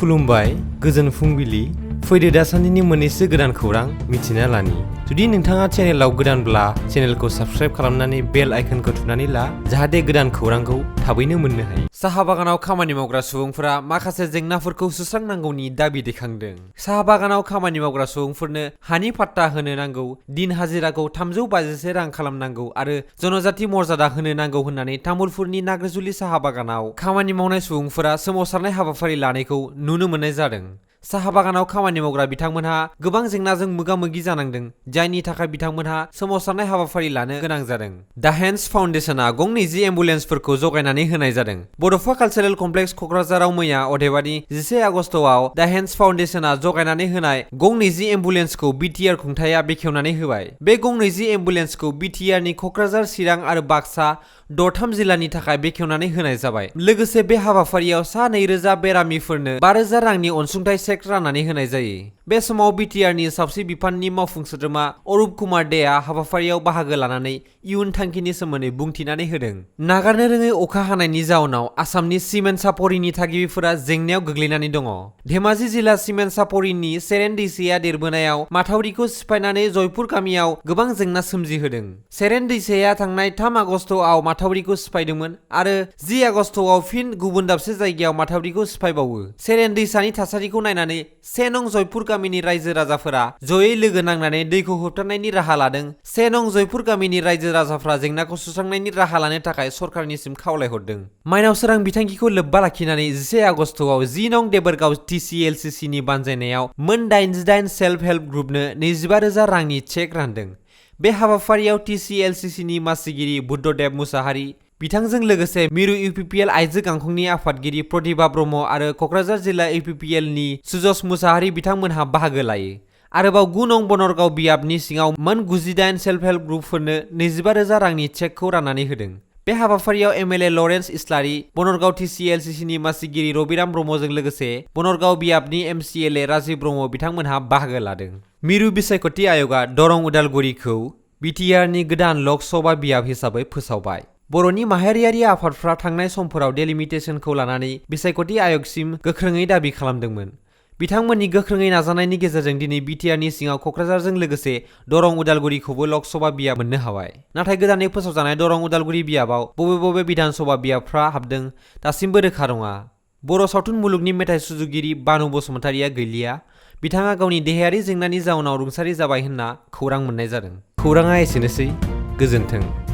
खुलुमबाय गोजोन फुंबिलि फैदो दासान्दिनि मोननैसो गोदान खौरां मिथिना लानि जुदि नोंथाङा चेनेलाव गोदानब्ला चेनेलखौ साबस्क्राइब खालामनानै बेल आइकनखौ थुनानै ला जाहाथे गोदान खौरांखौ थाबैनो मोननो हायो। साहा बागानाव खामानि मावग्रा सुबुंफोरा माखासे जेंनाफोरखौ सुस्रांनांगौनि दाबि दैखांदों। साहा बागानाव खामानि मावग्रा सुबुंफोरनो हानि पाट्टा होनो नांगौ, दिन हाजिराखौ 352 रां खालामनांगौ आरो जनजाति मर्यादा होनो नांगौ होननानै तामुलपुरनि नाग्रिजुलि साहा बागानाव खामानि मावनाय सुबुंफोरा सोमावसारनाय हाबाफारि लानायखौ नुनो मोननाय जादों। साहा बागानाव खामानि मावग्रा बिथांमोनहा गोबां जेंनाजों मोगा-मोगि जानांदों, जायनि थाखाय बिथांमोनहा सोमावसारनाय हाबाफारि लानो गोनां जादों। दा हेन्ड्स फाउन्डेसनआ गंनै एम्बुलेन्सफोरखौ जगायनानै होनाय जादों। बड'फा कालचारेल कमप्लेक्स क'क्राझाराव मैया अदेबानि 11 आगस्तआव दा हेन्ड्स फाउन्डेसनआ जगायनानै होनाय गंनै एम्बुलेन्सखौ बिटिआर खुंथाया बेखेवनानै होबाय। बे गंनै एम्बुलेन्सखौ बिटिआरनि क'क्राझार, चिरां आरो बाक्सा दरथाम जिल्लानि थाखाय बेखेवनानै होनाय जाबाय। लोगोसे बे हाबाफारियाव सा 2000 बेरामिफोरनो 5000 रांनि अनसुंथाइ चेक राननानै होनाय जायो। बे समाव बिटिआरनि सावस्रि बिफाननि मावफुं सोद्रोमा अरुप कुमार देआ हाबाफारियाव बाहागो लानानै इयुन थांखिनि सोमोन्दै बुंथिनानै होदों। नागारनो रोङै अखा हानायनि जाउनाव आसामनि सिमेन्ट सापरिनि थागिबिफोरा जेंनायाव गोग्लैनानै दङ। धेमाजि जिल्ला सिमेन्ट सापरिनि सेरेन दैसाया देरबोनायाव माथावरिखौ सिफायनानै जयपुर गामियाव गोबां जेंना सोमजिहोदों। सेरेन दैसाया थांनाय 3 आगस्तआव माथावरिखौ सिफायदोंमोन आरो 10 आगस्तआव फिन गुबुन दाबसे जायगायाव माथावरिखौ सिफायबावो। सेरेन दैसानि थासारिखौ नायनानै 1 नं जयपुर गामिनि रायजो राजाफोरा जयै लोगो नांनानै दैखौ होबथानायनि राहा लादों। 1 नं जयपुर गामिनि रायजो राजाफ्रा जेंनाखौ सुस्रांनायनि राहा लानो थाखाय सरकारनिसिम खावलायहरदों। माइनाव सोरां बिथांखिखौ लोब्बा लाखिनानै 11 आगस्तआव 10 नं देबोरगाव TCLCCनि बानजायनायाव मोन 88 सेल्फ हेल्प ग्रुपनो 25,000 रांनि चेक रानदों। बे हाबाफारियाव TCLCCनि मासिगिरि बुद्धदेब मुसाहारि, बिथांजों लोगोसे मिरु इउपिपिएल आइजो गांखंनि आफादगिरि प्रतिभा ब्रह्म आरो क'क्राझार जिल्ला इउपिपिएलनि सुजस मुसाहारि बिथांमोनहा बाहागो लायो। आरोबाव 9 नं बनरगाव बियाबनि सिङाव मोन 98 सेल्फ हेल्प ग्रुपफोरनो 25,000 रांनि चेकखौ राननानै होदों। बे हाबाफारियाव एमएलए लरेन्स इस्लारि, बनरगाव TCLCCनि मासिगिरि रबिराम ब्रह्मजों लोगोसे बनरगाव बियाबनि MCLA राजीव ब्रह्म बिथांमोनहा बाहागो लादों। मिरु बिसायख'थि आय'गआ दरं उदालगुरिखौ बिटिआरनि गोदान लक सभा बियाब हिसाबै फोसावबाय। बर'नि माहारियारि आफादफ्रा थांनाय समफोराव डेलिमिटेसनखौ लानानै बिसायख'थि आय'गसिम गोख्रोङै दाबि खालामदोंमोन। बिथांमोननि गोख्रोङै नाजानायनि गेजेरजों दिनै बिटिआरनि सिङाव क'क्राझारजों लोगोसे दरं उदालगुरिखौबो लक सभा बियाब मोननो हाबाय। नाथाय गोदानै फोसावजानाय दरं उदालगुरि बियाबाव बबे बिधान सभा बियाबफ्रा हाबदों दासिमबो रोखा नङा। बर' सावथुन मुलुगनि मेथाइ सुजुगिरि बानु बसुमतारिया गैलिया। बिथाङा गावनि देहायारि जेंनानि जाउनाव रुंसारि जाबाय होनना खौरां मोननाय जादों। खौराङा एसेनोसै, गोजोन्थों।